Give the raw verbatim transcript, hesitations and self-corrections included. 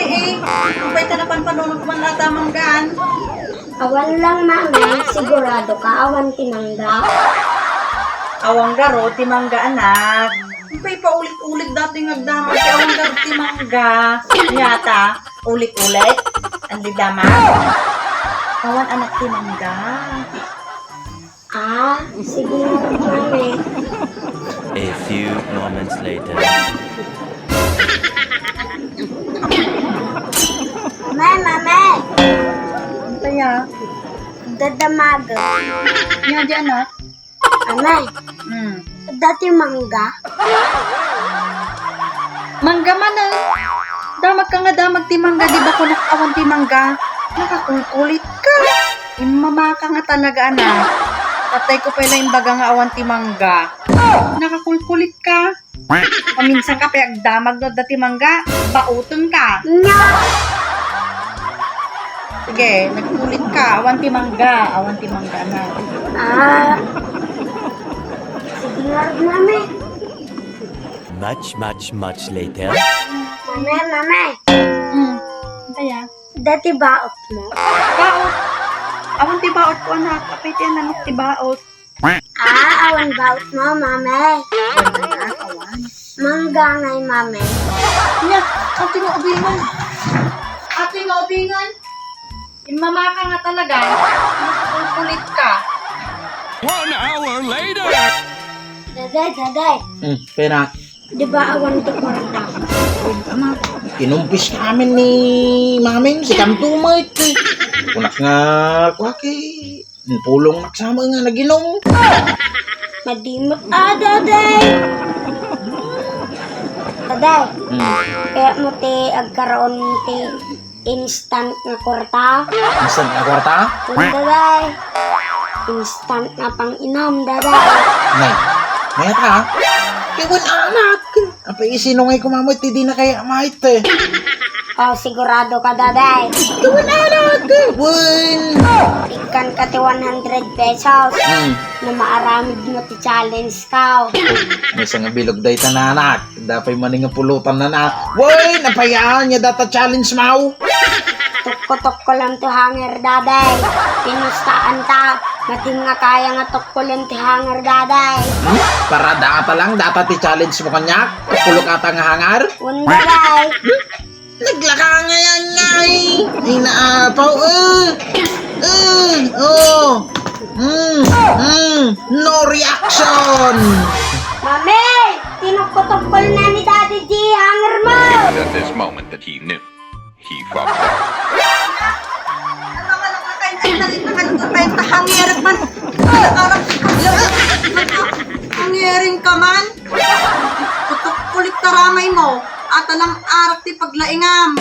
Eh, apay ta napanpanunot man ata manggaan? Awan lang, mami. Sigurado ka, awan ti mangga? Awan garo ti mangga, anak. Apay paulit-ulit datoy nga agdamag ti awan garo ti mangga. Ania ta, ulit-ulit? Andi damag? Awan, anak, ti mangga. Ah, sige nga, mami. A few moments later. Mami, mami. Ano kaya? Dadamag. Ania di, anak? Mami. Hmm. Dati mangga? Mangga man, eh. Damag ka nga damag ti mangga, di ba kunak awan ti mangga? Nakakulkulit ka. Immamaka nga talaga, anak. Patay ko pay la imbaga nga awan ti mangga. Nakakulkulit ka. Paminsan ka pay agdamag no adda ti mangga, baoten ka. Nya! Sige, nagkulit ka. Awan ti mangga. Awan ti mangga na. Ah. Sige nga, mami. Much, much, much later. Mami, mami. Hmm. Ano kaya? Dati baot mo? Baot? Awan ti baot ko, anak. Apay ti nanok ti baot? Ah, awan baot mo, mami. Awan, awan. Mangga ngay, mami. Nya, ati nga ubingan. Ati nga ubingan. Immamaka nga talaga. Nakakulkulit ka. One hour later. Daday, daday. Hmm, pera. Di ba awan ti kwarta? Anak, kinumpis ka amin ni Maming, si Kamtumay. Kunak nga, kuwaki. Pulong naksama nga naginom. Madimot, ah, daday. Daday, hmm. Kaya mo ti agkaroon ti instant nga kwarta? Instant nga kwarta? Kun, daday. Instant nga pang-inom, daday. Nay, mayat ha? Iwan anak. Apay, isino ngay kumamot ti di na kaya mait, eh? Oh, sigurado ka, daday? Tuwan anak, eh. Wen. Ikkan ka ti one hundred pesos. Hmm. No maaramid mo ti challenge ka. Maysa nga bilog dayta, anak. Dapay man nga pulutan na na. Wen, apay, ania data challenge mo? Tukko-tukko lang ti hanger, daday. Pinustaan ta. Madin nga kaya nga tukko lang ti hanger, daday. Hmm? Para data lang, data ti challenge mo kaniak? Tukko lang ata nga hanger? Wen, daday. Naglaka nga yan, ngay. Ay, naapaw, eh. Eh, oh. Mm, mm, no reaction. Mami, tinukko-tukko na ni Daddy G hanger mo. At this moment that he knew, he fucked up. Hangiring ka man. Kutok kulit taramay mo. Ata lang arak ti paglaingam.